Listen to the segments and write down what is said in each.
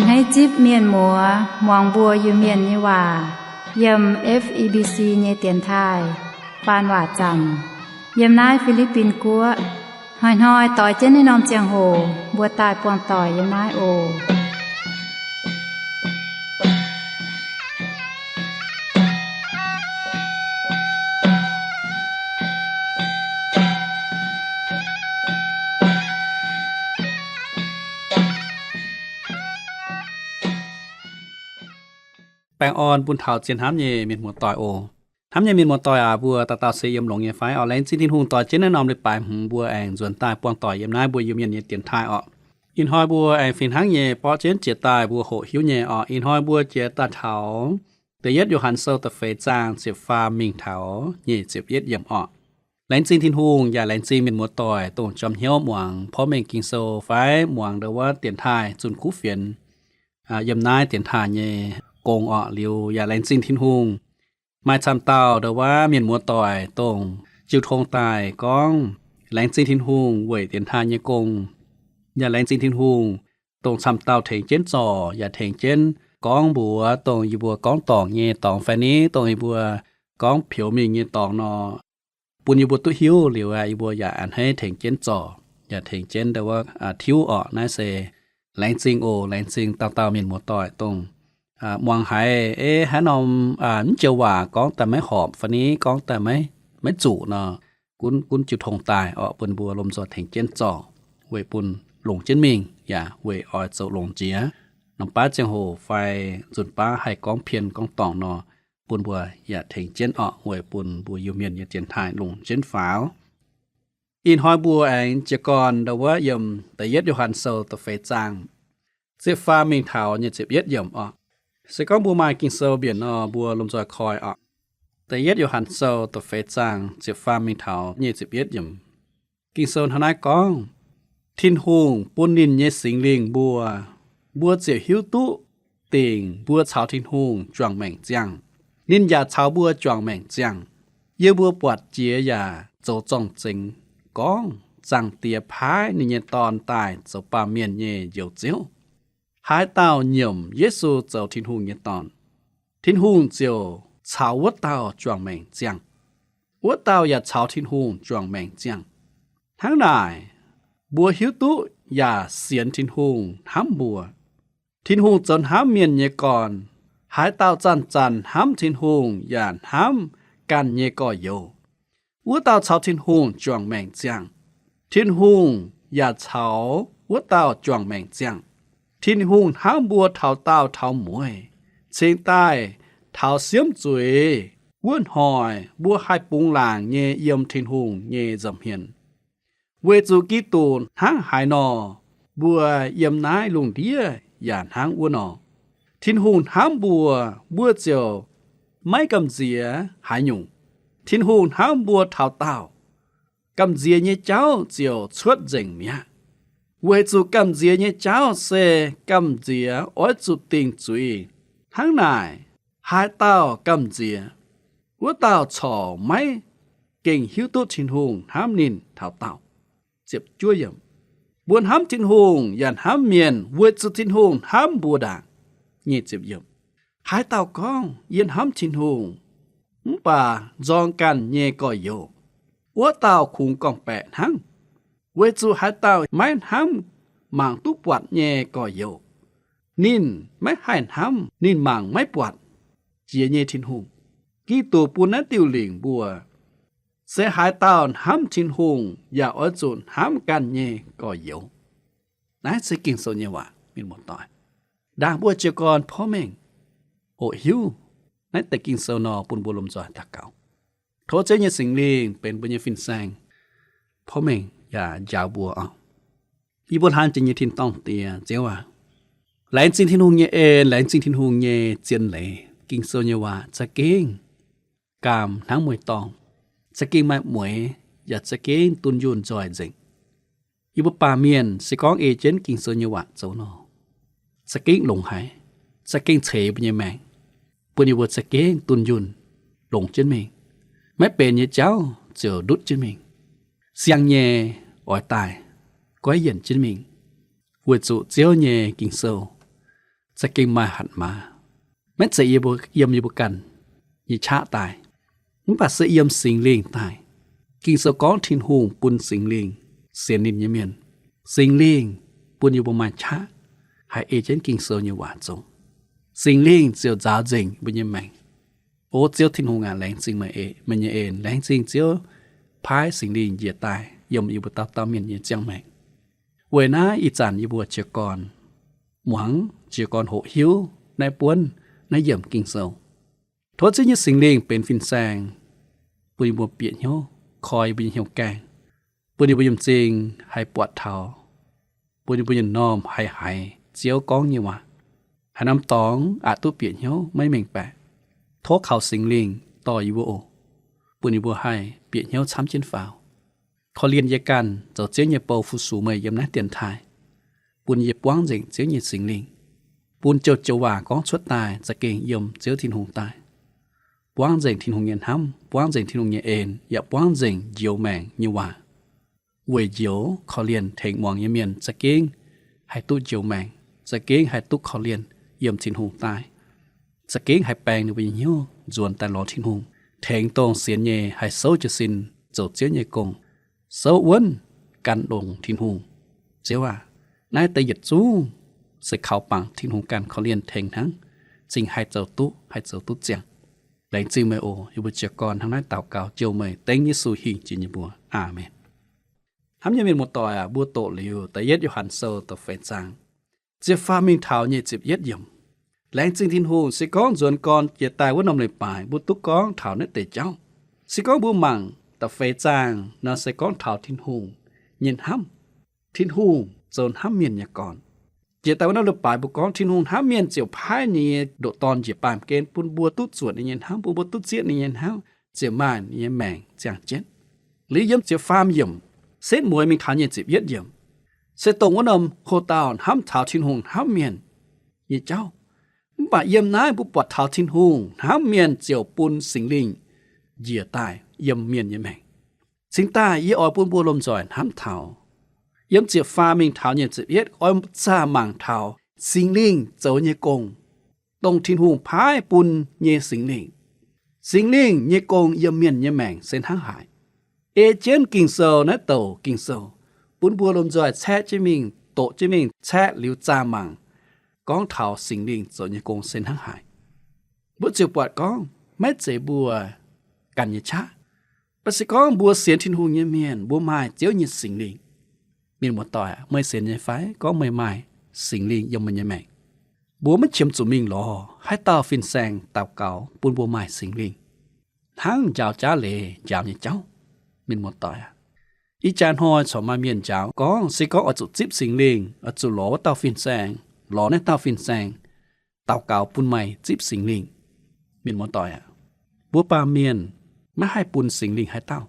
Hneiv zipv mienh muoz muangx mbuo Iu-Mienh nyei waac yiem F E B C nyei dienx taaih faan waac zaamc yiem naaiv Fi^li^bin Guoqv. Hnoi-hnoi doix jienv naaiv norm ziangh hoc mbuo daaih buangh doic yiem naaiv oc. Baengh orn bun taux zien hnamv nyei mienh muoz-doic oc. Hnamv nyei mienh muoz-doic aac, mbuo dauh dauh se yiem longx nyei fai? Oc, laengz zingh Tin-Hungh doix jienv naaiv norm leiz-baaix hmz mbuo aengx nzuonx daaih buangh doic yiem naaiv mbuo Iu-Mienh nyei dienx taaih oc. Ih hnoi mbuo aengx fih hnangv nyei borqv jienv jiex daaih mbuo hoqc hiuv nyei oc. Ih hnoi mbuo jiex daaih taux Da'yietv Yo^han Sou da'feix zaang ziepc faam mingh taux nyic ziepc yietv yiemc oc. Laengz zingh Tin-Hungh yaac laengz zingh mienh muoz-doic dongh jorm hnyouv muangx porv mengh Ging-Sou fai muangx ndau wuov dienx taaih zunh kuv fienx yiem naaiv dienx taaih nyei gong orqc. Liuz yaac laengz zingh Tin-Hungh maaih camv dauh ndau wuov mienh muoz-doic dongh jiu tong daaih gorngv, laengz zingh Tin-Hungh weic dienx taaih nyei gong. Yaac laengz zingh Tin-Hungh dongh camv dauh tengx jienv zorc yaac tengx jienv gorngv mbuox dongh yie mbuo gorngv dorngc nyei dorngx fai ni dongh yie mbuo gorngv peux mingh nyei dorngx nor, bun yie mbuo duqv hiuv liuz aqv, yie mbuo yaac a'hneiv tengx jienv zorc yaac tengx jienv ndau wuov tiuv orqc. Naaiv se laengz zingh oc, laengz zingh dauh dauh mienh muoz-doic dongh muangx haiz, ei, haaix norm mv joux waac gorngv daaih maiv horpc fai ni gorngv daaih maiv zuqc nor, gunv, gunv jiu tong daaih orqc, bun mbuo lomh nzoih tengx jienv zorc weic bun longc jienv mingh yaac weic oix zoux longx jiex norm baav ziangh hoc fai nzunc baav haih gorngv pien gorngv dorngc nor, bun mbuo yaac tengx jienv orqc, weic bun mbuo Iu-Mienh nyei dienx taaih longc jienv faaux. Ih hnoi mbuo aengx jiez gorn ndau wuov yiem Da'yietv Yo^han Sou da'feix zaang ziepc faam mingh taux nyic ziepc yietv yiemc orqc. Se gorngv mbuo maaih Ging-Sou mbienc nor, mbuo lomh nzoih koi orqc. Da'yietv Yo^han Sou da'feix zaang ziepc faam mingh taux nyic ziepc yietv yiemc. Ging-Sou hnangv naaiv gorngv, Tin-Hungh bun ninh nyei Singx Lingh mbuo, mbuo ziouc hiuv duqv dingc mbuo caux Tin-Hungh juangc maengc ziangh. Ninh yaac caux mbuo juangc maengc ziangh. Yie mbuo buatc jiex yaac zoux zorng-zengx gorngv Zaangc Diex paaiv ninh nyei Dorn daaih zoux baamh mienh nyei Njoux Ziouv, haaix dauh nyiemc Yesu zoux Tin-Hungh nyei Dorn, Tin-Hungh ziouc caux wuov dauh juangc maengc ziangh. Wuov dauh yaac caux Tin-Hungh juangc maengc ziangh. Hnangv naaic, mbuo hiuv duqv yaac sienx Tin-Hungh hnamv mbuo. Tin-Hungh zoux hnamv mienh nyei gorn. Haaix dauh zanc-zanc hnamv Tin-Hungh yaac hnamv ganh nyei gorx-youz, wuov dauh caux Tin-Hungh juangc maengc ziangh. Tin-Hungh yaac caux wuov dauh juangc maengc ziangh. Tin-Hungh hnamv mbuo taux daauh taux mueiz, cingx daaih taux siemv zuiz wuov hnoi mbuo haih bungx laangc nyei yiem Tin-Hungh nyei nza'hmien. Weic zuqc Giduc hnangv haaix nor, mbuo yiem naaiv lungh ndiev yaac hnangv wuov nor. Tin-Hungh hnamv mbuo, mbuo ziouc maiv gamh nziex haaix nyungc. Tin-Hungh hnamv mbuo taux daauh, gamh nziex nyei jauv ziouc cuotv nzengc mi'aqv. Weic zuqc gamh nziex nyei jauv se gamh nziex oix zuqc dingc zuiz. Hnangv naaic, haaix dauh gamh nziex, wuov dauh corc maiv gengh hiuv duqv Tin-Hungh hnamv ninh taux daauh. Mbuo hnamv Tin-Hungh yaac hnamv mienh weic zuqc Tin-Hungh hnamv mbuo ndaangc. Haaix dauh gorngv, Yie hnamv Tin-Hungh, mv baac nzorng ganh nyei gorx-youz, wuov dauh kungx gorngv-baeqc hnangv. Weic zuqc haaix dauh maiv hnamv mangc duqv buatc nyei gorx-youz, ninh maiv haih hnamv ninh mangc maiv buatc jiex nyei Tin-Hungh. Giduc bun naaiv diuh lingc mbuo, se haaix dauh hnamv Tin-Hungh yaac oix zuqc hnamv ganh nyei gorx-youz. Naaiv se Ging-Sou nyei waac, mienh muoz-doic. Ndaangc mbuo jiez gorn porv mengh hoqc hiuv naaiv deix Ging-Sou nor, bun mbuo lomh nzoih daux gaux. Tov Ziouv nyei Singx Lingh benx mbuo nyei fin-saeng porv mengh yaac njaaux mbuo oc. Yie mbuo hlang jiex nyei tin-dorngh Diex, Ziouv aac, laengz zingh Tin-Hungh nyei en, laengz zingh Tin-Hungh nyei zien leiz. Ging-Sou nyei waac za'gengh gaam hnangv mueiz-dorngh, za'gengh maaih mueix, yaac za'gengh dunh yunh nzoih nzengc. Yie mbuo baamh mienh se gorngv ei jienv Ging-Sou nyei waac zoux nor, za'gengh longx haic, za'gengh ceix mbuo nyei maengc, bun yie mbuo za'gengh dunh yunh, longx jienv mingh. Maiv benx nyei jauv ziouc ndutv jienv mingh. Siang nyei oix daaih, goiv yienc jienv mingh. Weic zuqc Ziouv nyei Ging-Sou za'gengh maaih hatc maaz. Maiv zeiz yiem yie mbuo ganh nyei qaqv daaih, mv baac se yiem Singx Lingh daaih. Ging-Sou gorngv Tin-Hungh bun Singx Lingh sienx ninh nyei mienh. Singx Lingh bun yie mbuo maaih qaqv haih ei jienv Ging-Sou nyei waac zoux. Singx Lingh ziouc nzaaux nzengc mbuo nyei maengc. O Ziouv Tin-Hungh aac, laengz zingh meih nyei en. Laengz zingh Ziouv paaiv Singx Lingh njiec daaih yiem yie mbuo dauh dauh mienh nyei ziangh maengc. Weic naaiv ih zanc yie mbuo jiez gorn muangx, jiez gorn hoqc hiuv naaiv buonv, naaiv yiemc Ging-Sou. Tov Ziouv nyei Singx Lingh benx fin-saeng bun yie mbuo bieqc hnyouv, koi yie mbuo nyei hnyouv gaengh, bun yie mbuo yiem zingh haih buatc taux, bun yie mbuo nyei m'normh haih haiz Ziouv gorngv nyei waac, haaix norm dorngx aqc duqv bieqc hnyouv maiv mengh baeqc. Tov kaux Singx Lingh dorh yie mbuo oc, bun yie mbuo haih bieqc hnyouv camv jienv faaux. Korv-lienh yie ganh zoux Ziouv nyei bou fu-sux meih yiem naaiv dienx taaih, bun yie buangv nzengc Ziouv nyei Singx Lingh, bun joux-joux waac gorngv cuotv daaih za'gengh yiem Ziouv Tin-Hungh daaih. Buangv nzengc Tin-Hungh nyei hnamv, buangv nzengc Tin-Hungh nyei en, yaac buangv nzengc njoux maengc nyei waac. Weic njoux korv-lienh tengx muangx nyei mienh za'gengh haih duqv njoux maengc, za'gengh haih duqv korv-lienh yiem Tin-Hungh daaih, za'gengh haih baeng ninh mbuo nyei hnyouv nzuonx daaih lorz Tin-Hungh, tengx dongh sienx nyei haih souv jiez sin zoux Ziouv nyei gong, souv wuonv gan longx Tin-Hungh. Ziouv aac, naaiv deix yietc zungv se kaux bangc Tin-Hungh ganh korv-lienh tengx hnangv, cingx haih zoux duqv, haih zoux duqv ziangh. Laengz zingh meih oc. Yie mbuo jiez gorn hnangv naaiv daux gaux jouh meih dengv Yesu hingh jiex nyei mbuox. Aamen. Hnamv nyei mienh muoz-doic aac, mbuo doqc liuz da'yietv Yo^han Sou da'feix zaang ziepc faam mingh taux nyic ziepc yietv yiemc. Laengz zingh Tin-Hungh, se gorngv nzuonx gorn jiex daaih wuov norm leiz-baaix mbuo duqv gorngv taux naaiv deix jauv. Se gorngv mbuo mangc da'feix zaang nor se gorngv taux Tin-Hungh nyei hnamv. Tin-Hungh zoux hnamv mienh nyei gorn. Jiex daaih wuov norm leiz-baaix mbuo gorngv Tin-Hungh hnamv mienh ziouc paaiv ninh nyei ndoqc Dorn njiec baamh gen bun mbuo duqv zuotc ninh nyei hnamv, bun mbuo duqv zieqv ninh nyei hnamv, ziouc maaih ninh nyei maengc ziangh jienv. Liuz yiem ziepc faam yiemc setv mueiz mingh taux nyic ziepc yietv yiemc, se dongh wuov norm ho dauh hnamv taux Tin-Hungh hnamv mienh nyei jauv. Mv baac yiem naaiv mbuo buatc taux Tin-Hungh hnamv mienh ziouc bun Singx Lingh njiec daaih yiem mienh nyei maengc. Cingx daaih yie oix bun mbuo lomh nzoih hnamv taux, yiem ziepc faam mingh taux nyic ziepc yietv oix zaah mangc taux Singx Lingh zoux nyei gong, dongh Tin-Hungh paaiv bun nyei Singx Lingh. Singx Lingh nyei gong yiem mienh nyei maengc se hnangv haaix. Ei jienv Ging-Sou naaiv douc Ging-Sou, bun mbuo lomh nzoih caeqv jienv mingh, doqc jienv mingh, caeqv liuz zaah mangc, gorngv taux Singx Lingh zoux nyei gong se hnangv haaix. Mbuo ziouc buatc gorngv maiv zeiz mbuo ganh nyei qaqv, mv baac se gorngv mbuo sienx Tin-Hungh nyei mienh, mbuo maaih Ziouv nyei Singx Lingh. Mienh muoz-doic aac, meih sienx nyei fai gorngv meih maaih Singx Lingh yiem meih nyei maengc? Mbuo maiv qiemx zuqc mingh lorz haaix dauh fin-saeng daux gaux bun mbuo maaih Singx Lingh, hnangv njaaux jaav leiz njaaux nyei jauv. Mienh muoz-doic aac, ih jaax hnoi corc maaih mienh njaaux gorngv se gorngv oix zuqc zipv Singx Lingh, oix zuqc lorz wuov dauh fin-saeng, lorz naaiv dauh fin-saeng daux gaux bun meih zipv Singx Lingh. Mienh muoz-doic aac, mbuo baamh mienh maiv haih bun Singx Lingh haaix dauh.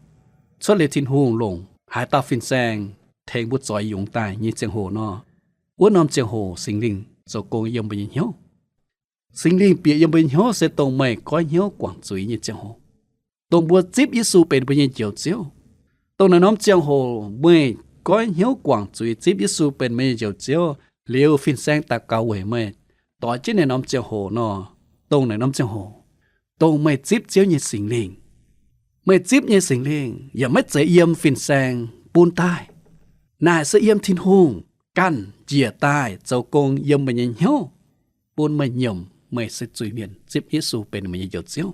Cuotv liuz Tin-Hungh longc haaix dauh fin-saeng tengx mbuo zoix yungz daaih nyei ziangh hoc nor, wuov norm ziangh hoc Singx Lingh zoux gong yiem mbuo nyei hnyouv. Singx Lingh bieqc yiem mbuo nyei hnyouv se dongh meih goiv hnyouv guangc zuiz nyei ziangh hoc, dongh mbuo zipv Yesu benx mbuo nyei Njoux Ziouv. Dongh naaiv norm ziangh hoc meih goiv hnyouv guangc zuiz zipv Yesu benx meih nyei Njoux Ziouv liuz, fin-saeng daux gaux weic meih, doix jienv naaiv norm ziangh hoc nor, dongh naaiv norm ziangh hoc dongh meih zipv Ziouv nyei Singx Lingh. Meih zipv nyei Singx Lingh yaac maiv zeiz yiem fin-saeng bun daaih. Naaic se yiem Tin-Hungh ganh njiec daaih zoux gong yiem meih nyei hnyouv, bun meih nyiemc meih se zuiz-mienh, zipv Yesu benx meih nyei Njoux Ziouv.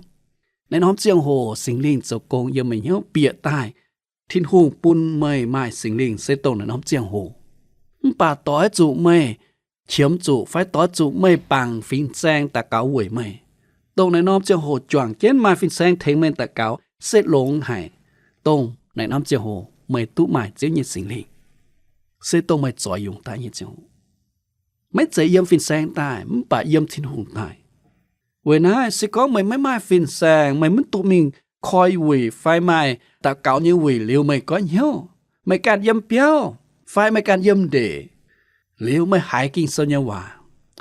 Naaiv norm ziangh hoc Singx Lingh zoux gong yiem meih hnyouv bieqc daaih. Tin-Hungh bun meih maaih Singx Lingh se dongh naaiv norm ziangh hoc. Mv baac doix zuqc meih qiemx zuqc fai doix zuqc meih bangc fin-saeng daux gaux weic meih, dongh naaiv norm ziangh hoc juangc jienv maaih fin-saeng tengx meih daux gaux se longx haic. Dongh naaiv norm ziangh hoc meih duqv maaih Ziouv nyei Singx Lingh, se dongh meih zoix yungz daaih nyei ziangh hoc. Maiv zeiz yiem fin-saeng daaih, mv baac yiem Tin-Hungh daaih. Weic naaiv se gorngv meih maiv maaih fin-saeng, meih maiv duqv mingh koi wuic fai maaih daux gaux nyei wuic liuz meih goiv hnyouv, meih ganh yiem biauv fai meih ganh yiem ndeic, liuz meih haiz Ging-Sou nyei waac,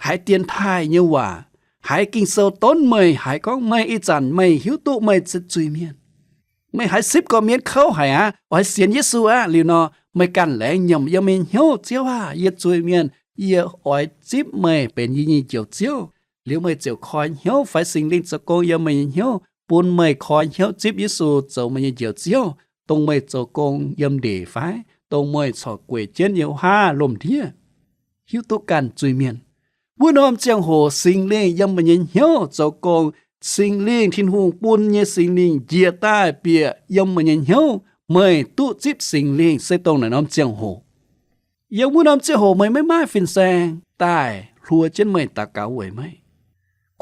haiz dienx taaih nyei waac, haiz Ging-Sou donv meih, haiz gorngv meih ih zanc meih hiuv duqv meih se zuiz-mienh. Meih haiz sipv gorqv-mienh kouv haic aqv, oix sienx Yesu aqv liuz nor, meih ganh laengz nyiemc yiem meih hnyouv, Ziouv aah! Yie zuiz-mienh, Yie oix zipv meih benx yie nyei Njoux Ziouv. Liuz meih ziouc koi hnyouv fai Singx Lingh zoux gong yiem meih nyei hnyouv, bun meih koi hnyouv zipv Yesu zoux meih nyei Njoux Ziouv, dongh meih zoux gong yiem ndeic fai dongh meih corc gueic jienv yiem wuov haav lomh ndiev, hiuv duqv ganh zuiz-mienh. Wuov norm ziangh hoc Singx Lingh yiem meih nyei hnyouv zoux gong, Singx Lingh, Tin-Hungh bun nyei Singx Lingh njiec daaih bieqc yiem meih nyei hnyouv, meih duqv zipv Singx Lingh se dongh naaiv norm ziangh hoc. Yiem wuov norm ziangh hoc meih maiv maaih fin-saeng daaih hluo jienv meih daux gaux weic meih.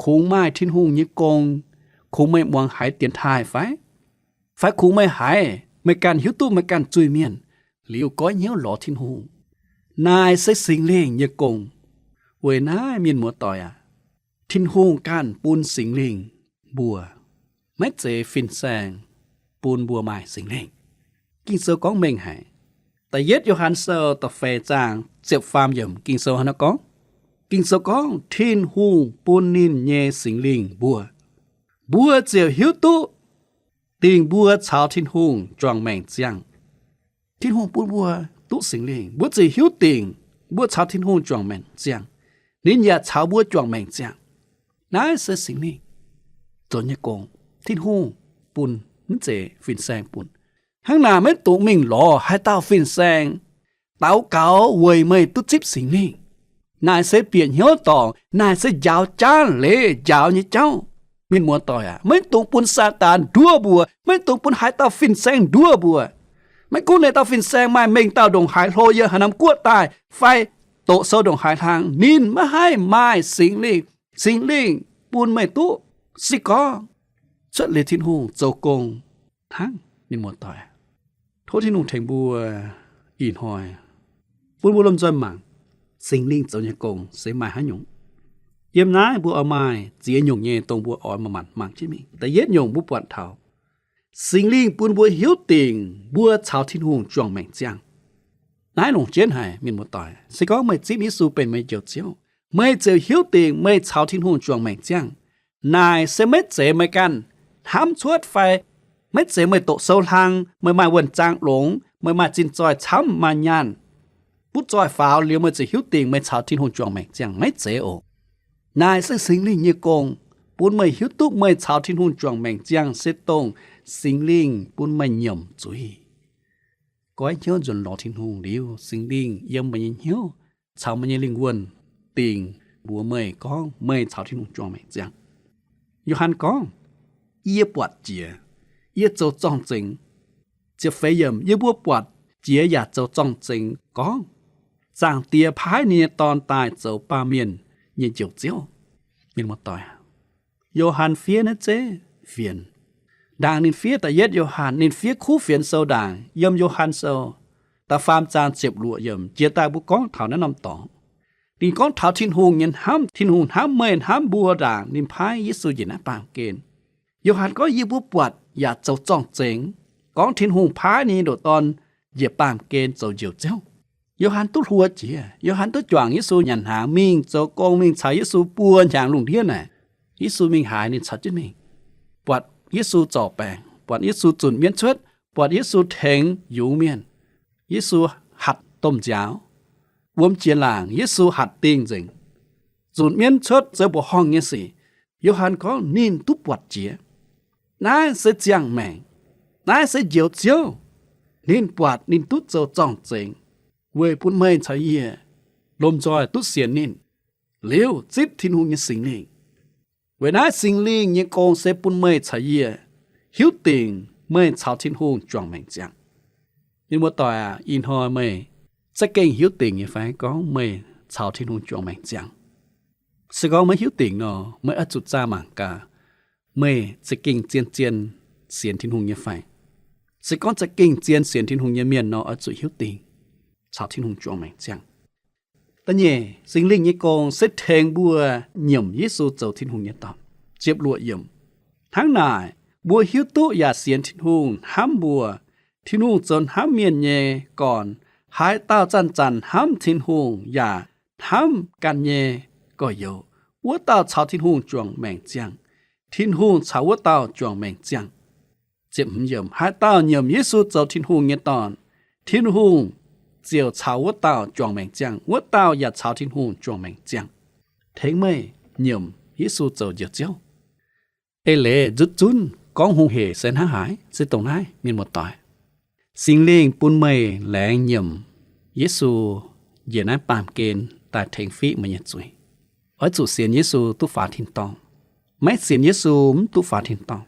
Kungx maaih Tin-Hungh nyei gong, kungx meih muangx haiz dienx taaih fai? Fai kungx meih haiz meih ganh hiuv duqv meih ganh zuiz-mienh, liuz goiv hnyouv lorz Tin-Hungh. Naaiv se Singx Lingh nyei gong. Weic naaiv mienh muoz-doic aac, Tin-Hungh ganh bun Singx Lingh mbuo, maiv zeiz fin-saeng bun mbuo maaih Singx Lingh. Ging-Sou gorngv mengh haic. Da'yietv Yo^han Sou da'feix zaang ziepc faam yiemc Ging-Sou hnangv naaiv gorngv, Ging-Sou gorngv, Tin-Hungh bun ninh nyei Singx Lingh mbuo, mbuo ziouc hiuv duqv dingc mbuo caux Tin-Hungh juangc maengc ziangh. Tin-Hungh bun mbuo duqv Singx Lingh, mbuo ziouc hiuv dingc mbuo caux Tin-Hungh juangc maengc ziangh. Ninh yaac caux mbuo juangc maengc ziangh. Naaiv se Singx Lingh zoux nyei gong. Tin-Hungh bun, maiv zeiz fin-saeng bun. Hnangv naaic maiv dungx mingh lorz haaix dauh fin-saeng daux gaux weic meih duqv zipv Singx Lingh. Naaic se bieqc hnyouv dorngc, naaic se njaaux jaav leiz njaaux nyei jauv. Mienh muoz-doic aac, maiv dungx bun Saadaan nduov mbuo, maiv dungx bun haaix dauh fin-saeng nduov mbuo. Maiv gunv naaiv dauh fin-saeng maaih mengh dauh ndongc haaix hlo yiem haaix norm guoqv daaih fai doqc sou ndongc haaix hlang, ninh maiv haih maaih Singx Lingh. Singx Lingh bun meih duqv se gorngv cuotv liuz Tin-Hungh zoux gong hnangv, mienh muoz-doic. Tov Tin-Hungh tengx mbuo ih hnoi bun mbuo lomh nzoih mangc Singx Lingh zoux nyei gong se maaih haaix nyungc. Yiem naaiv mbuo oix maaih ziex nyungc nyei dongh mbuo oix manc-manc mangc jienv mingh. Da'yietv nyungc mbuo buatc taux Singx Lingh bun mbuo hiuv dingc mbuo caux Tin-Hungh juangc maengc ziangh. Naaiv longc jienv haic, mienh muoz-doic. Se gorngv meih zipv Yesu benx meih Njoux Ziouv, meih ziouc hiuv dingc meih caux Tin-Hungh juangc maengc ziangh. Naaic se maiv zeiz meih ganh hnamv cuotv fai maiv zeiz meih doqc sou hlang, meih maaih wuonh zaang longx, meih maaih zinh zoih camv, maaih nyaanh, butv zoih faaux liuz meih ziouc hiuv dingc meih caux Tin-Hungh juangc maengc ziangh. Maiv zeiz oc. Naaic se Singx Lingh nyei gong, bun meih hiuv duqv meih caux Tin-Hungh juangc maengc ziangh se dongh Singx Lingh bun meih nyiemc zuiz. Goiv hnyouv nzuonx lorz Tin-Hungh liuz, Singx Lingh yiem meih nyei hnyouv caux meih nyei lingh wuonh dingc mbuox meih gorngv meih caux Tin-Hungh juangc maengc ziangh. Yo^han gorngv, Yie buatc jiex, yie zoux zorng-zengx. Ziepc feix yiemc, Yie mbuo buatc jiex yaac zoux zorng-zengx gorngv, Zaangc Diex paaiv ninh nyei Dorn daaih zoux baamh mienh nyei Njoux Ziouv. Mienh muoz-doic, Yo^han fiev naaiv zeiv fienx. Ndaangc ninh fiev da'yietv Yo^han, ninh fiev kuv fienx sou ndaangc yiem Yo^han sou da'faam zaang ziepc luoqc yiemc jiex daaih mbuo gorngv taux naaiv norm dorngx. Ninh gorngv taux Tin-Hungh nyei hnamv, Tin-Hungh hnamv meih hnamv mbuo ndaangc ninh paaiv Yesu njiec naaiv baamh gen. Yo^han gorngv, Yie mbuo buatc yaac zoux zorng-zengx, gorngv Tin-Hungh paaiv ninh nyei ndoqc Dorn njiec baamh gen zoux Njoux Ziouv. Yo^han duqv hluo jiex, Yo^han duqv juangc Yesu nyanc hnaangx, mingh zoux gong, mingh caux Yesu buo hnyangx lungh ndiev naaic. Yesu mingh haaix ninh caux jienv mingh. Buatc Yesu zorc baengc, buatc Yesu zunc mienv cuotv, buatc Yesu tengx yungz mienh. Yesu hatc domh nziaaux, wuom jiex laangc, Yesu hatc dingh nzengc, zunc mienv cuotv, zoux mbuoqc horngh nyei sic. Yo^han gorngv ninh duqv buatc jiex. Naaiv se ziangh maengc. Naaiv se Njoux Ziouv. Ninh buatc ninh duqv zoux zorng-zengx weic bun meih caux yie lomh nzoih duqv sienx ninh, liuz zipv Tin-Hungh nyei Singx Lingh. Weic naaiv Singx Lingh nyei gong se bun meih caux yie hiuv dingc meih caux Tin-Hungh juangc maengc ziangh. Mienh muoz-doic aac, ih hnoi meih za'gengh hiuv dingc nyei fai gorngv meih caux Tin-Hungh juangc maengc ziangh? Se gorngv maiv hiuv dingc nor, meih oix zuqc zaah mangc gaax, meih za'gengh zien-zien sienx Tin-Hungh nyei fai? Se gorngv za'gengh zien sienx Tin-Hungh nyei mienh nor, oix zuqc hiuv dingc caux Tin-Hungh juangc maengc ziangh. Da'nyeic, Singx Lingh nyei gong se tengx mbuo nyiemc Yesu zoux Tin-Hungh nyei Dorn. Ziepc luoqc yiemc. Hnangv naaic, mbuo hiuv duqv yaac sienx Tin-Hungh hnamv mbuo. Tin-Hungh zoux hnamv mienh nyei gorn. Haaix dauh zanc-zanc hnamv Tin-Hungh yaac hnamv ganh nyei gorx-youz, wuov dauh caux Tin-Hungh juangc maengc ziangh. Tin-Hungh caux wuov dauh juangc maengc ziangh. Ziepc hmz yiemc. Haaix dauh nyiemc Yesu zoux Tin-Hungh nyei Dorn, Tin-Hungh ziouc caux wuov dauh juangc maengc ziangh, wuov dauh yaac caux Tin-Hungh juangc maengc ziangh, tengx meih nyiemc Yesu zoux Njoux Ziouv. Eix leiz nzutv zunv gorngv hungh hec se hnangv haaix? Se dongh naaiv, mienh muoz-doic. Singx Lingh bun meih laengz nyiemc Yesu njiec naaiv baamh gen daaih tengx fiqv meih nyei zuiz. Oix zuqc sienx Yesu duqv faaux tin-dorngh. Maiv sienx Yesu mv duqv faaux tin-dorngh.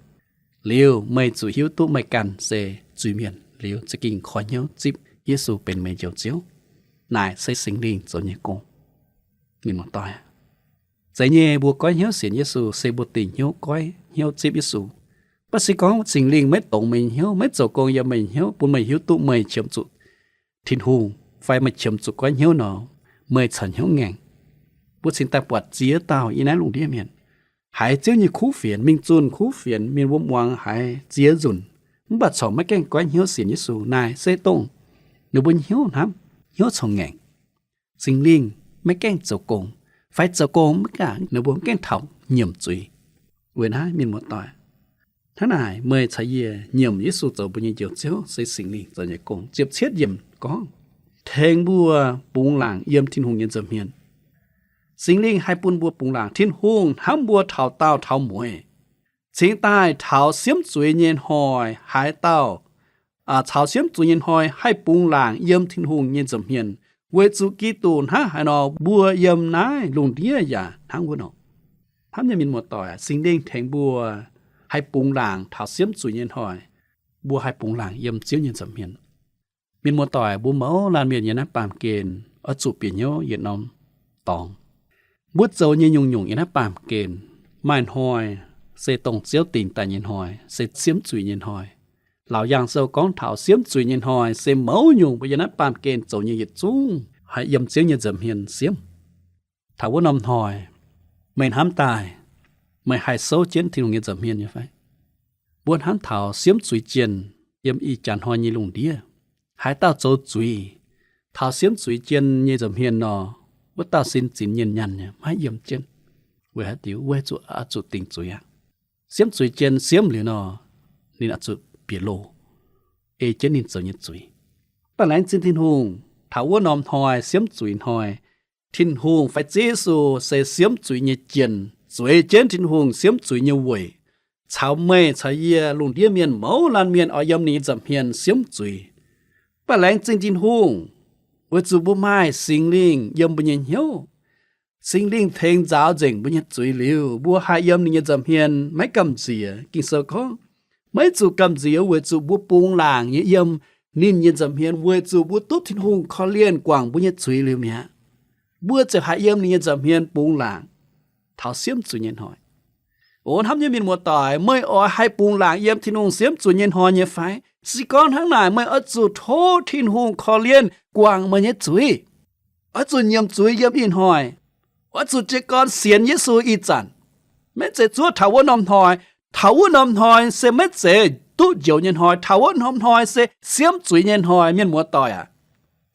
Liuz meih zuqc hiuv duqv meih ganh se zuiz-mienh liuz za'gengh koi hnyouv zipv Yesu benx meih nyei Njoux Ziouv. Naaic se Singx Lingh zoux nyei gong. Mienh muoz-doic, zeiz nyei mbuo goiv hnyouv sienx Yesu se mbuo dingc hnyouv goiv hnyouv zipv Yesu. Mv baac se gorngv Singx Lingh maiv dongz meih nyei hnyouv, maiv zoux gong yiem meih nyei hnyouv, bun meih hiuv duqv meih qiemx zuqc Tin-Hungh fai meih qiemx zuqc goiv hnyouv nor, meih corc hnyouv ngaengc. Mbuo cingx daaih buatc ziex dauh yiem naaiv lungh ndiev mienh haiz Ziouv nyei kuv fienx, mingh zunh kuv fienx, mienh wuom muangx haiz ziex nzunc, mv baac corc maiv gaengh goiv hnyouv sienx Yesu. Naaic se dongh ninh mbuo hnyouv hnamv, hnyouv corc ngaengc. Singx Lingh maiv gaengh zoux gong, fai zoux gong maiv gaengh, ninh mbuo maiv gaengh taux nyiemc zuiz. Weic naaiv, mienh muoz-doic, hnangv naaic meih caux yie nyiemc Yesu zoux mbuo nyei Njoux Ziouv se Singx Lingh zoux nyei gong. Ziepc cietv yiemc gorngv, tengx mbuo bungx laangc yiem Tin-Hungh nyei nza'hmien. Singx Lingh haih bun mbuo bungx laangc. Tin-Hungh hnamv mbuo taux daauh taux mueiz, cingx daaih taux siemv zuiz nyei hnoi haaix dauh, caux siemv zuiz nyei hnoi haih bungx laangc yiem Tin-Hungh nyei nza'hmien, weic zuqc Giduc hnangv haaix nor, mbuo yiem naaiv lungh ndiev yaac hnangv wuov nor. Hnamv nyei mienh muoz-doic, Singx Lingh tengx mbuo haih bungx laangc taux siemv zuiz nyei hnoi, mbuo haih bungx laangc yiem Ziouv nyei nza'hmien. Mienh muoz-doic, mbuo mouz laanh mienh yiem naaiv baamh gen oix zuqc bieqc hnyouv yietc norm dorngx. Mbuo zoux nyei nyungc-nyungc yiem naaiv baamh gen, maaih hnoi se dongh Ziouv dingc daaih nyei hnoi, se siemv zuiz nyei hnoi. Laauc Yaangh Sou gorngv taux siemv zuiz nyei hnoi se mouz nyungc mbuo yiem naaiv baamh gen zoux nyei yietc zungv haih yiem Ziouv nyei nza'hmien siemv. Taux wuov norm hnoi, meih hnamv daaih, meih haih souv jienv Tin-Hungh nyei nza'hmien nyei fai? Mbuo hnamv taux siemv zuiz jienh yiem ih jaax hnoi nyei lungh ndiev, haaix dauh zoux zuiz taux siemv zuiz jienh nyei nza'hmien nor, wuov dauh sin zinx nyienh nyaanh nyei, maiv yiem jienv. Weic haaix diuc? Weic zuqc oix zuqc dingc zuiz aqv. Siemv zuiz jienh siemv liuz nor, ninh oix zuqc bieqc loh, ei jienv ninh zoux nyei zuiz. Mv baac laengz zingh Tin-Hungh, taux wuov norm hnoi, siemv zuiz hnoi, Tin-Hungh fai Ziouv Yesu se siemv zuiz nyei jienh, zueiz jienv Tin-Hungh siemv zuiz nyei weic, caux meih caux yie lungh ndiev mienh mouz laanh mienh oix yiem ninh nyei nza'hmien siemv zuiz. Mv baac laengz zingh Tin-Hungh, weic zuqc mbuo maaih Singx Lingh yiem mbuo nyei hnyouv. Singx Lingh tengx nzaaux nzengc mbuo nyei zuiz liuz, mbuo haih yiem ninh nyei nza'hmien maiv gamh nziex. Ging-Sou gorngv, maiv zuqc gamh nziex weic zuqc mbuo bungx laangc nyei yiem ninh nyei nza'hmien, weic zuqc mbuo duqv Tin-Hungh korv-lienh guangc mbuo nyei zuiz liuz mi'aqv. Mbuo ziouc haih yiem ninh nyei nza'hmien bungx laangc taux siemv zuiz nyei hnoi. O hnamv nyei mienh muoz-doic, meih oix haih bungx laangc yiem Tin-Hungh siemv zuiz nyei hnoi nyei fai? Se gorngv hnangv naaic, meih oix zuqc tov Tin-Hungh korv-lienh guangc meih nyei zuiz. Oix zuqc nyiemc zuiz yiem ih hnoi. Oix zuqc jiez gorn sienx Yesu ih zanc. Maiv zeiz zuov taux wuov norm hnoi. Taux wuov norm hnoi se maiv zeiz duqv njoux nyei hnoi. Taux wuov norm hnoi se siemv zuiz nyei hnoi, mienh muoz-doic aac.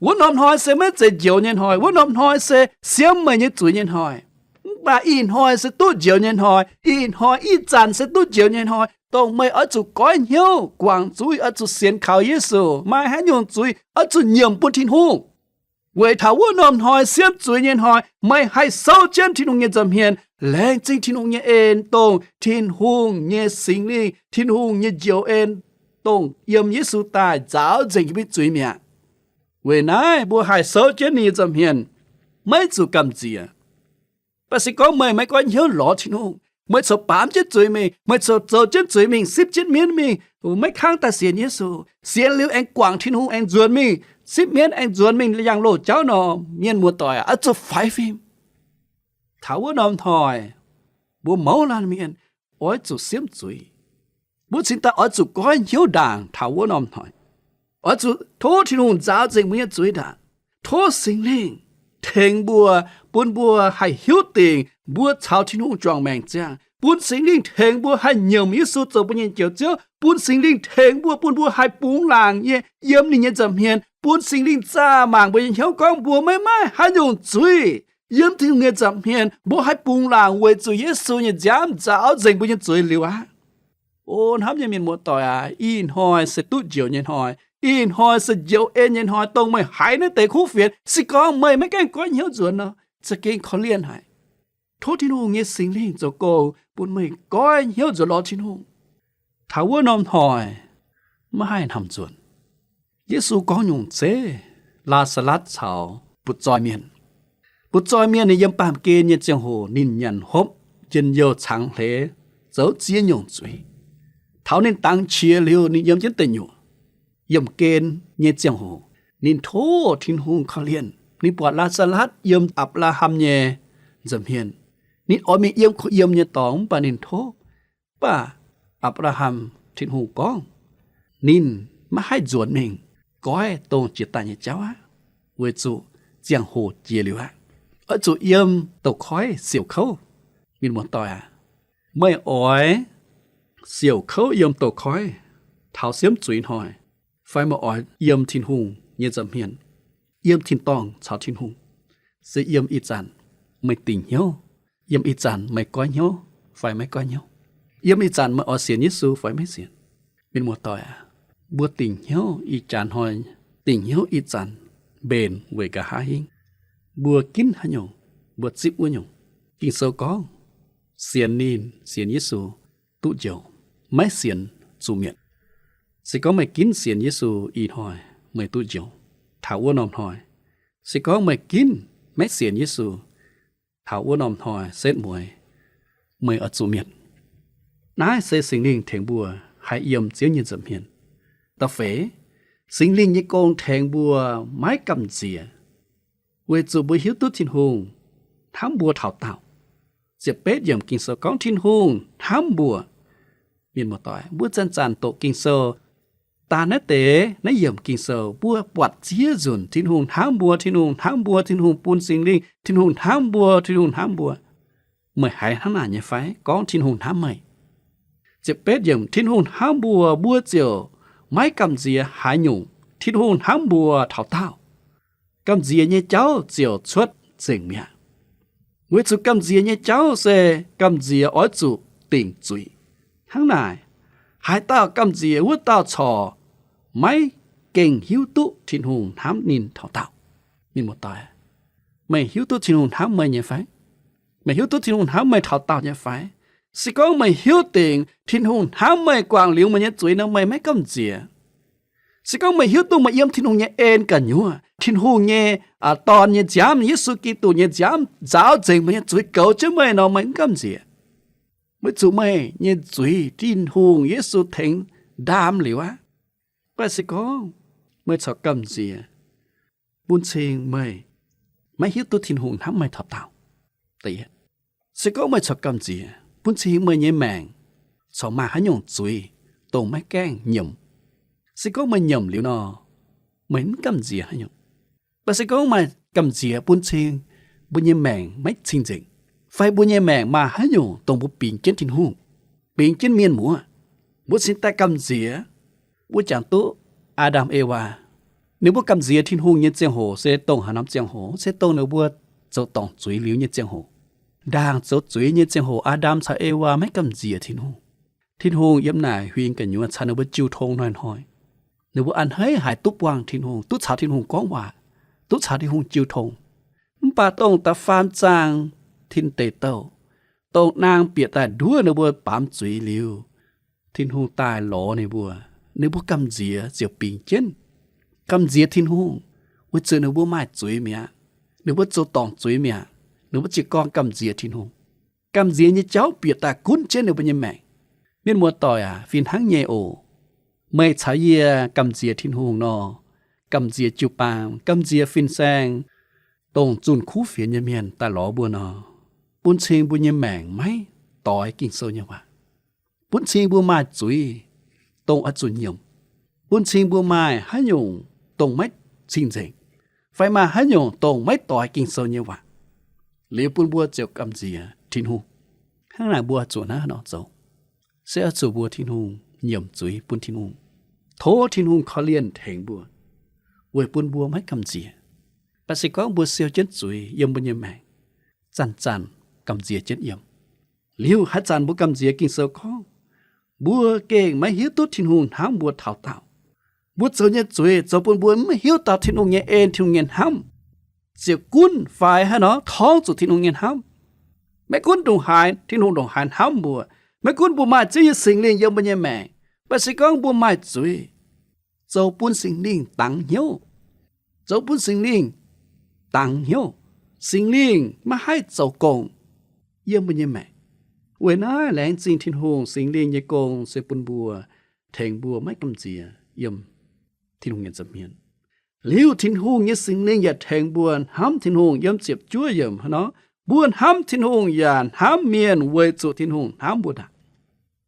Wuov norm hnoi se maiv zeiz njoux nyei hnoi. Wuov norm hnoi se siemv meih nyei zuiz nyei hnoi. Mv baac ih hnoi se duqv njoux nyei hnoi. Ih hnoi ih zanc se duqv njoux nyei hnoi, dongh meih oix zuqc goiv hnyouv guangc zuiz, oix zuqc sienx kaux Yesu. Maaih haaix nyungc zuiz oix zuqc nyiemc bun Tin-Hungh. Weic taux wuov norm hnoi siemv zuiz nyei hnoi, meih haih souv jienv Tin-Hungh nyei nza'hmien, laengz zingh Tin-Hungh nyei en, dongh Tin-Hungh nyei Singx Lingh, Tin-Hungh nyei njoux en, dongh yiem Yesu daaih nzaaux nzengc yie mbuo nyei zuiz mi'aqv. Weic naaiv mbuo haih souv jienv ninh nyei nza'hmien, maiv zuqc gamh nziex. Mv baac se gorngv meih maiv goiv hnyouv lorz Tin-Hungh, meih corc baamz jienv zuiz mingh, meih corc zoux jienv zuiz mingh, sipv jienv mienv mingh, maiv kangv daaih sienx Yesu, sienx liuz aengx guangc Tin-Hungh aengx nzuonx mingh, sipv mienv aengx nzuonx mingh yangh loz jauv nor, mienh muoz-doic aac, oix zuqc faix fim. Taux wuov norm hnoi, mbuo mouz laanh mienh oix zuqc siemv zuiz. Mbuo cingx daaih oix zuqc goiv hnyouv ndaangc taux wuov norm hnoi. Oix zuqc tov Tin-Hungh nzaaux nzengc mbuo nyei zuiz ndaangc. Tov Singx Lingh tengx mbuo, bun mbuo haih hiuv dingc mbuo caux Tin-Hungh juangc maengc ziangh. Bun Singx Lingh tengx mbuo haih nyiemc Yesu zoux mbuo nyei Njoux Ziouv. Bun Singx Lingh tengx mbuo, bun mbuo haih bungx laangc nyei yiem ninh nyei nza'hmien. Bun Singx Lingh zaah mangc mbuo nyei hnyouv gorngv mbuo maiv maaih haaix nyungc zuiz yiem Tin-Hungh nyei nza'hmien, mbuo haih bungx laangc weic zuqc Yesu nyei nziaamv nzaaux nzengc mbuo nyei zuiz liuz aqv. O hnamv nyei mienh muoz-doic aac, ih hnoi se duqv njoux nyei hnoi. Ih hnoi se njoux en nyei hnoi, dongh meih haiz naaiv deix kuv fienx, se gorngv meih maiv gaengh goiv hnyouv nzuonx nor, za'gengh korv-lienh haic. Tov Tin-Hungh nyei Singx Lingh zoux gong bun meih goiv hnyouv nzuonx lorz Tin-Hungh. Taux wuov norm hnoi, maiv haih hnamv nzuonx. Yesu gorngv nyungc zeiv Laa^saa^latv caux butv-zoih mienh. Butv-zoih mienh ninh yiem baamh gen nyei ziangh hoc ninh nyanc hopv, njien-youh cangx hleix, zoux ziex nyungc zuiz. Taux ninh dangx qiex liuz, ninh yiem jienv deic nyuoqc. Yiemh gen nyei ziangh hoc, ninh tov Tin-Hungh korv-lienh. Ninh buatc Laa^saa^latv yiem Apc^laa^ham nyei nza'hmien. Ninh oix mingh yiem kuh yiem nyei dorngx, mv baac ninh tov. Mv baac Apc^laa^ham, Tin-Hungh gorngv, ninh maiv haih nzuonx mingh goiv dongh jiex daaih nyei jauv aqv, weic zuqc ziangh hoc jiex liuz aqv. Oix zuqc yiem douz-koiv siouc kouv. Mienh muoz-doic aac, meih oix siouc kouv yiem douz-koiv taux siemv zuiz hnoi, fai meih oix yiem Tin-Hungh nyei nza'hmien, yiem tin-dorngh caux Tin-Hungh? Se yiem ih zanc meih dingc hnyouv, yiem ih zanc meih goiv hnyouv fai maiv goiv hnyouv, yiem ih zanc meih oix sienx Yesu fai maiv sienx? Mienh muoz-doic aac, mbuo dingc hnyouv ih jaax hnoi, dingc hnyouv ih zanc mbenc weic nqa'haav hingv. Mbuo ginv haaix nyungc, mbuo zipv wuov nyungc. Ging-Sou gorngv, sienx ninh, sienx Yesu duqv njoux, maiv sienx zuqc mietc. Se gorngv meih ginv sienx Yesu ih hnoi, meih duqv njoux taux wuov norm hnoi. Se gorngv meih ginv maiv sienx Yesu, taux wuov norm hnoi setv mueiz, meih oix zuqc mietc. Naaiv se Singx Lingh tengx mbuo haih yiem Ziouv nyei nza'hmien. Da'feix, Singx Lingh nyei gong tengx mbuo maiv gamh nziex, weic zuqc mbuo hiuv duqv Tin-Hungh hnamv mbuo taux daauh. Ziepc betv yiemc Ging-Sou gorngv Tin-Hungh hnamv mbuo. Mienh muoz-doic, mbuo zanc-zanc doqc Ging-Sou, daan naaiv deix naaiv yiemc Ging-Sou, mbuo buatc ziex nzunc Tin-Hungh hnamv mbuo, Tin-Hungh hnamv mbuo, Tin-Hungh bun Singx Lingh, Tin-Hungh hnamv mbuo, Tin-Hungh hnamv mbuo. Meih haiz hnangv naaic nyei fai? Gorngv Tin-Hungh hnamv meih. Ziepc betv yiemc, Tin-Hungh hnamv mbuo, mbuo ziouc maiv gamh nziex haaix nyungc Tin-Hungh hnamv mbuo taux daauh. Gamh nziex nyei jauv ziouc cuotv nzengc mi'aqv. Weic zuqc gamh nziex nyei jauv se gamh nziex oix zuqc dingc zuiz. Hnangv naaic, haaix dauh gamh nziex, wuov dauh corc maiv gengh hiuv duqv Tin-Hungh hnamv ninh taux daauh. Mienh muoz-doic, meih hiuv duqv Tin-Hungh hnamv meih nyei fai? Meih hiuv duqv Tin-Hungh hnamv meih taux daauh nyei fai? Se gorngv meih hiuv dingc Tin-Hungh hnamv meih guangc liuz meih nyei zuiz nor, meih maiv gamh nziex. Se gorngv meih hiuv duqv meih yiem Tin-Hungh nyei en gu'nyuoz, Tin-Hungh nyei, aa, Dorn nyei nziaamv, Yesu Giduc nyei nziaamv nzaaux nzengc meih nyei zuiz, goux jienv meih nor, meih mv gamh nziex. Weic zuqc meih nyei zuiz Tin-Hungh Yesu tengx ndaam liuz aqv. Mv baac se gorngv meih corc gamh nziex, bun cing meih maiv hiuv duqv Tin-Hungh hnamv meih taux daauh. Da'yietv, se gorngv meih corc gamh nziex, bun cing meih nyei maengc corc maaih haaix nyungc zuiz dongh maiv gaengh nyiemc. Se gorngv meih nyiemc liuz nor, meih mv gamh nziex haaix nyungc. Mv baac se gorngv meih gamh nziex, bun cing mbuo nyei maengc maiv cing-nzengc, fai mbuo nyei maengc maaih haaix nyungc dongh mbuo bingx jienv Tin-Hungh, bingx jienv mienh muoz, mbuo cingx daaih gamh nziex. Mbuo jangx duqv Aa^ndam Ewaa, ninh mbuo gamh nziex Tin-Hungh nyei ziangh hoc se dongh haaix norm ziangh hoc? Se dongh ninh mbuo zoux dorngc zuiz liuz nyei ziangh hoc. Ndaangc zoux zuiz nyei ziangh hoc, Aa^ndam caux Ewaa maiv gamh nziex Tin-Hungh. Tin-Hungh yiem naaic huingx gu'nyuoz caux ninh mbuo jiu tong hnoi-hnoi. Ninh mbuo a'hneiv haic duqv buangh Tin-Hungh, duqv caux Tin-Hungh gorngv waac, duqv caux Tin-Hungh jiu tong. Mv baac dongh da'faam zaang tin deic douh, dongh naang bieqc daaih nduov ninh mbuo baamz zuiz liuz, Tin-Hungh daaih lorz ninh mbuo, ninh mbuo gamh nziex ziouc bingx jienv, gamh nziex Tin-Hungh, weic zuqc ninh mbuo maaih zuiz mi'aqv. Ninh mbuo zoux dorngc zuiz mi'aqv. Ninh mbuo jiez gorn gamh nziex Tin-Hungh. Gamh nziex nyei jauv bieqc daaih gunv jienv ninh mbuo nyei maengc. Mienh muoz-doic aac, fih hnangv nyei oc. Meih caux yie gamh nziex Tin-Hungh nor, gamh nziex jiu-baang, gamh nziex fin-saeng, dongh zunh kuv fienx nyei mienh daaih lorz mbuo nor, bun cing mbuo nyei maengc maiv doix Ging-Sou nyei waac. Bun cing mbuo maaih zuiz dongh oix zuqc nyiemc. Bun cing mbuo maaih haaix nyungc dongh maiv cing-nzengc, fai maaih haaix nyungc dongh maiv doix Ging-Sou nyei waac, liuz bun mbuo ziouc gamh nziex Tin-Hungh. Hnangv naaic mbuo zuqc hnangv haaix nor zoux? Se oix zuqc mbuox Tin-Hungh, nyiemc zuiz bun Tin-Hungh, tov Tin-Hungh korv-lienh tengx mbuo, weic bun mbuo maiv gamh nziex. Mv baac se gorngv mbuo siou jienv zuiz yiem mbuo nyei maengc, zanc-zanc gamh nziex jienv yiem. Liuz haaix zanc mbuo gamh nziex, Ging-Sou gorngv, mbuo gengh maiv hiuv duqv Tin-Hungh hnamv mbuo taux daauh. Mbuo zoux nyei zuiz zoux bun mbuo maiv hiuv dauh Tin-Hungh nyei en, Tin-Hungh nyei hnamv. Ziouc gunv faix haaix nor torngv zuqc Tin-Hungh nyei hnamv. Maiv gunv ndongc haaix, Tin-Hungh ndongc haaix hnamv mbuo, maiv gunv mbuo maaih Ziouv nyei Singx Lingh yiem mbuo nyei maengc, mv baac se gorngv mbuo maaih zuiz, zoux bun Singx Lingh dangx hnyouv. Zoux bun Singx Lingh dangx hnyouv. Singx Lingh maiv haih zoux gong yiem mbuo nyei maengc. Weic naaiv laengz zingh Tin-Hungh, Singx Lingh nyei gong se bun mbuo, tengx mbuo maiv gamh nziex yiem Tin-Hungh nyei nza'hmien. Liuz Tin-Hungh nyei Singx Lingh yaac tengx mbuo hnamv Tin-Hungh. Yiem ziepc juov yiemc hnangv nor, mbuo hnamv Tin-Hungh yaac hnamv mienh weic zuqc Tin-Hungh hnamv mbuo ndaangc.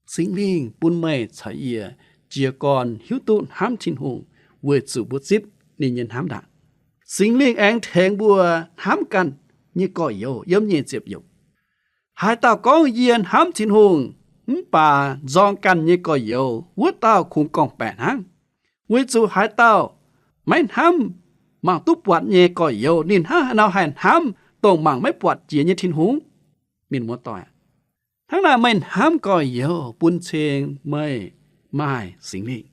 Singx Lingh bun meih caux yie jiez gorn hiuv duqv hnamv Tin-Hungh weic zuqc mbuo zipv ninh nyei hnamv ndaangc. Singx Lingh aengx tengx mbuo hnamv ganh nyei gorx-youz. Yiem nyic ziepc yiemc, haaix dauh gorngv, Yie hnamv Tin-Hungh, mv baac nzorng ganh nyei gorx-youz, wuov dauh kungx gorngv-baeqc hnangv. Weic zuqc haaix dauh maiv hnamv mangc duqv buatc nyei gorx-youz, ninh hnangv haaix nor haih hnamv dongh mangc maiv buatc jiex nyei Tin-Hungh? Mienh muoz-doic, hnangv naaic meih hnamv gorx-youz bun cing meih maaih Singx Lingh.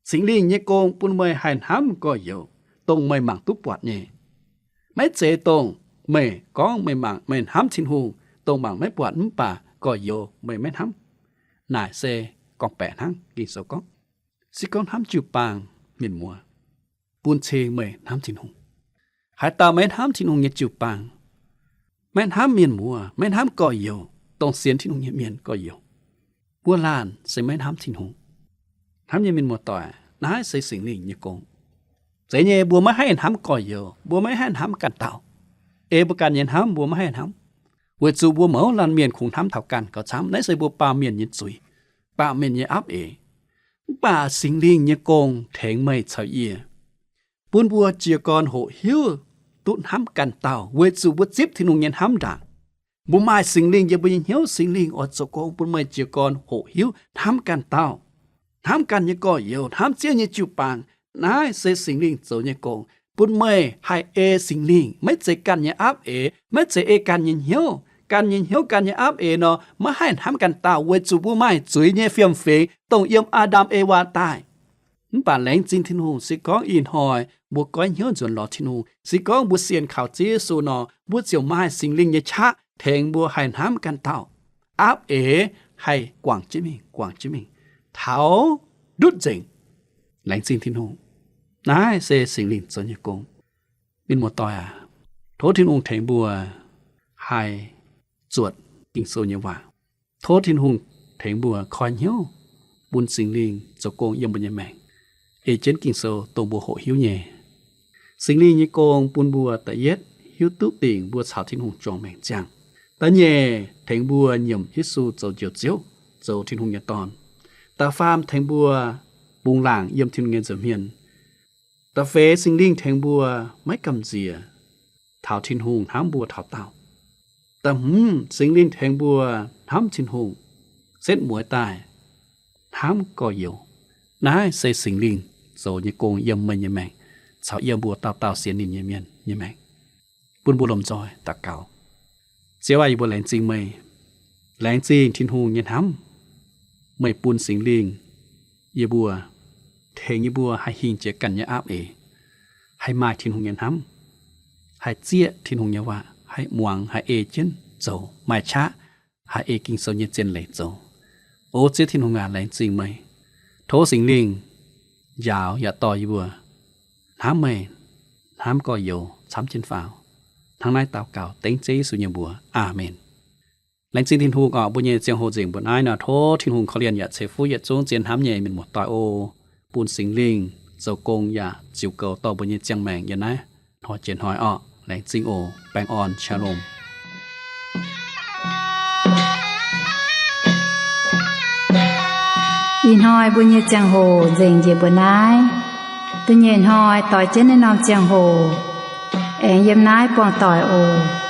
Singx Lingh nyei gong bun meih haih hnamv gorx-youz, dongh meih mangc duqv buatc nyei. Maiv zeiz dongh meih gorngv meih mangc, meih hnamv Tin-Hungh, dongh mangc maiv buatc mv baac gorx-youz meih maiv hnamv. Naaic se gorngv-baeqc hnangv. Ging-Sou gorngv, se gorngv hnamv jiu-baang, mienh muoz, bun cing meih hnamv Tin-Hungh. Haaix dauh maiv hnamv Tin-Hungh nyei jiu-baang, maiv hnamv mienh muoz, maiv hnamv gorx-youz, dongh sienx Tin-Hungh nyei mienh gorx-youz, mbuo laanh se maiv hnamv Tin-Hungh. Hnamv nyei mienh muoz-doic, naaiv se Singx Lingh nyei gong. Zeiz nyei, mbuo maiv haih hnamv gorx-youz, mbuo maiv haih hnamv ganh dauh. Ei mbuo ganh nyei hnamv mbuo maiv haih hnamv, weic zuqc mbuo mouz laanh mienh kungx hnamv taux ganh gauh camv. Naaiv se mbuo baamh mienh nyei zuiz, baamh mienh nyei aapv eix. Mv baac Singx Lingh nyei gong tengx meih caux yie, bun mbuo jiez gorn hoqc hiuv duqv hnamv ganh dauh weic zuqc mbuo zipv Tin-Hungh nyei hnamv ndaangc. Mbuo maaih Singx Lingh yiem mbuo nyei hnyouv, Singx Lingh oix zoux gong bun meih jiez gorn hoqc hiuv hnamv ganh dauh, hnamv ganh nyei gorx-youz, hnamv Ziouv nyei jiu-baang. Naaiv se Singx Lingh zoux nyei gong, bun meih haih ei Singx Lingh, maiv zeiz ganh nyei aapv eix, maiv zeiz ei ganh nyei hnyouv. Ganh nyei hnyouv, ganh nyei aapv eix nor, maiv haih hnamv ganh dauh weic zuqc mbuo maaih zuiz nyei fiem-fingx, dongh yiem Aa^ndam Ewaa daaih. Mv baac laengz zingh Tin-Hungh, se gorngv ih hnoi mbuo goiv hnyouv nzuonx lorz Tin-Hungh, se gorngv mbuo sienx kaux Ziouv Yesu nor, mbuo ziouc maaih Singx Lingh nyei qaqv tengx mbuo haih hnamv ganh dauh. Aapv eix haih guangc jienv mingh, guangc jienv mingh, taux ndutv nzengc. Laengz zingh Tin-Hungh. Naaiv se Singx Lingh zoux nyei gong. Mienh muoz-doic aac, tov Tin-Hungh tengx mbuo haih zuotc Ging-Sou nyei waac. Tov Tin-Hungh tengx mbuo koi hnyouv bun Singx Lingh zoux gong yiem mbuo nyei maengc, ei jienv Ging-Sou dongh mbuo hoqc hiuv nyei. Singx Lingh nyei gong bun mbuo da'yietv hiuv duqv dingc mbuo caux Tin-Hungh juangc maengc ziangh. Da'nyeic, tengx mbuo nyiemc Yesu zoux Njoux Ziouv, zoux Tin-Hungh nyei Dorn. Da'faam, tengx mbuo bungx laangc yiem Tin-Hungh nyei nza'hmien. Da'feix, Singx Lingh tengx mbuo maiv gamh nziex taux Tin-Hungh, hnamv mbuo taux daauh. Da'hmz, Singx Lingh tengx mbuo hnamv Tin-Hungh, setv mueiz daaih hnamv gorx-youz. Naaiv se Singx Lingh zoux nyei gong yiem meih nyei maengc caux yiem mbuo dauh dauh sienx ninh nyei mienh nyei maengc. Bun mbuo lomh nzoih daux gaux. Ziouv aac, yie mbuo laengz zingh meih, laengz zingh Tin-Hungh nyei hnamv meih bun Singx Lingh yie mbuo, tengx yie mbuo haih hingh jiex ganh nyei aapv eix, haih maaih Tin-Hungh nyei hnamv, haih zieqv Tin-Hungh nyei waac, haih muangx, haih ei jienv zoux, maaih qaqv haih ei Ging-Sou nyei zien leiz zoux. O Ziouv Tin-Hungh aac, laengz zingh meih. Tov Singx Lingh njaaux yaac dorh yie mbuo hnamv meih, hnamv gorx-youz camv jienv faaux. Hnangv naaiv daux gaux dengv Ziouv Yesu nyei mbuox. Aamen. Laengz zingh Tin-Hungh oc. Mbuo nyei ziangh hoc nzengc mbuo naaiv nor, tov Tin-Hungh korv-lienh yaac ceix fuqv yietc zungv zien hnamv nyei mienh muoz-doic oc. Bun Singx Lingh zoux gong yaac ziux goux dorh mbuo nyei ziangh maengc yiem naaiv hnoi jiex hnoi oc. Laengz zingh oc. Baengh orn, Shalom. Ih hnoi mbuo nyei ziangh hoc nzengc njiec mbuo naaiv. Da'nyeic hnoi doix jienv naaiv norm ziangh hoc aengx yiem naaiv buangh doic oc.